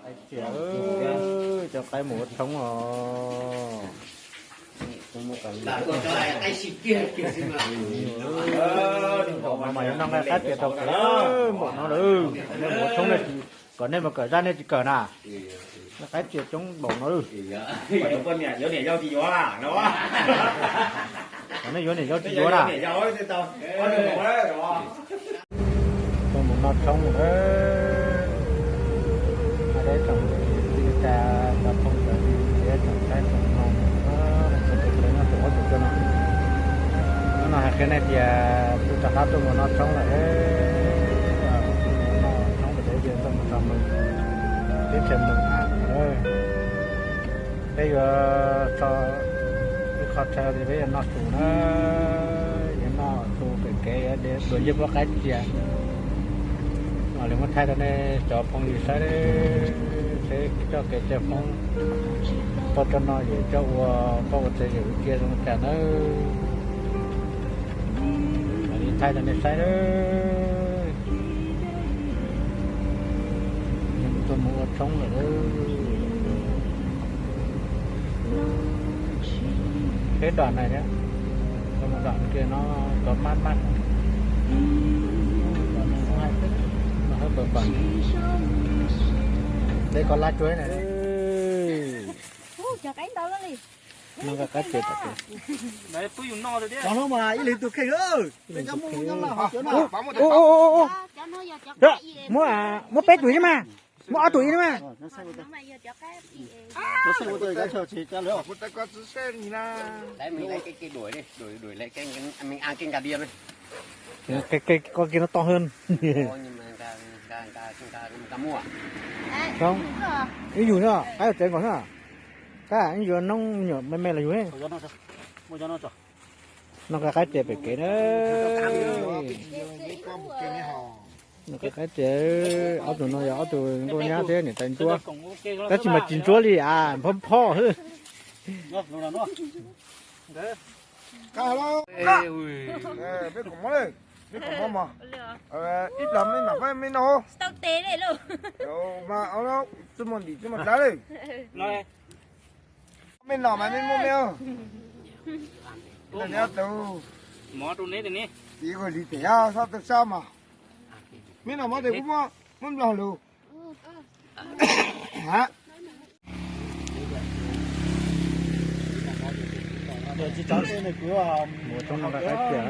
Tias cov qaib mus ua tshoob os. Mas yuav noj nqaij qaib tias tau kev npaum no lawm, nej mus ua tshoob nej, kom nej mus kawm zaj nej tsis kawm na. Nqaij qaib tias coob npaum no lawm. Kom nej yuav niam yau tsis yuav na. Tuaj mus noj tshoob lawm. Deb tsoom li cas cov phooj cov ywg thiab tsoom saib tsoom mloog, txhua tus sawv daws noj tau ob tug coj no. Hnub no hais qhia nej tias twb rov qab tuaj mus noj tshoob lawm. Noj tshoob rau peb tias tuaj mus tso mus, teb chaws mus av lawm. Peb yuav tso ib qho chaw li peb yuav noj su na, yuav noj su pem kev, yuav dua yeej pob qaib cia. Mam li muab thaij rau nej cov phooj ywg saib, seb coj kev coj foob, poj coj no yawm coj ua, poj ua tsev yawm cia zoo cas nawb. Mam li thaij rau nej saib nawb. Tuaj mus ua tshoob lawm. Peb dom na, dom kiag no, cov mab mab. Dej koj lab tsuag na. Noj nqaij qaib ces tom kev. Cov no mas ib leeg tus kheej. Muab, muab peb tus ib mas, muab ob tus ib mas. Koj kiag no to hơn. Ib yug na, qaib tsev nkaus na. Tab ib yug noob nyuam me me los yug. Noj nqaij qaib ces pem kev na. Noj nqaij qaib ces ob tug no yog ob tug nkuaj nyab thiab niam tais ntsuab. Tab sis mas tsis ntsuab li as, phob phob xwb. Peb kom mob, peb kom mob mog. Ib plag me mam pab me noj. Txuj muag ntim txuj muag dlav lawm. Me noj mas me muaj me. Tus tiv kuv li tes sab tau sab mas. Me noj mov tes kuv muab nplog lus. Mus txog no nqa qaib cia,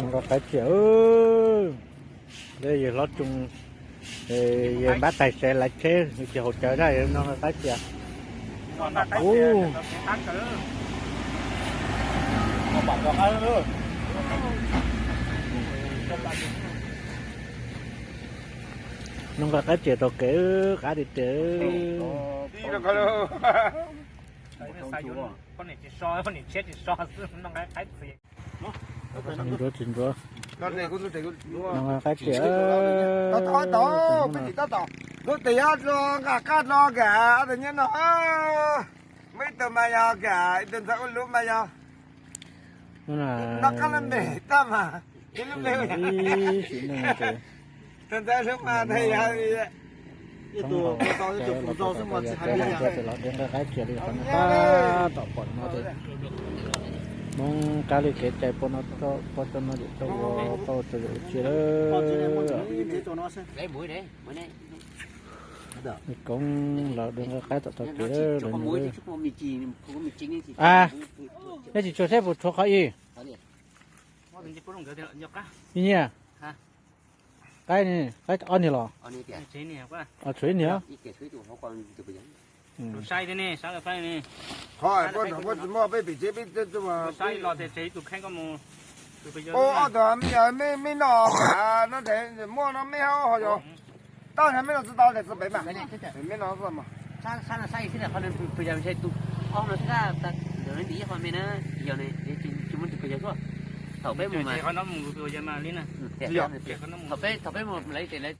nqa qaib cia. Yawg hlob Tsoos, yawg npab tais xev laiv tsheb, yawg tsis haus cawv na, yawg no nqa qaib cia. Ub, no nqa qaib cia tau kev, qab tiag tiag. Ntsuav tsis ntsuav. No nqa qaib cia. Lub tes yog nqa qab dlo kag, ob tug nyob no. Muaj ib tug mas yog kag, ib tug ntxhais ua lub mas yog. No qab lub npe tab mas, ib lub npe. Tus ntxhais lub mas ntag yog. Los de nqaij qaib cia li qhov no tab tom pom no ces Hmoob kab li kev cai poj no, poj coj no yawm coj ua, poj ua tsev yawm ua tsia lawm. Koob los de nqaij qaib tom tau kev lawm. A, nej tsis tshuav seb puas tshuav qhov ib? Ib nyiaj. Qaib, qaib ob niag los? Tshuav ib niag. Qhov peb tsis muaj peb pem tsev peb. Ob tug me, me noj kag no tes muaj no me ho yog. Tab sis me no tsis tau tes txog pem mas. Me no mas. Thaum peb mus, thaum peb mus lawv tes lawv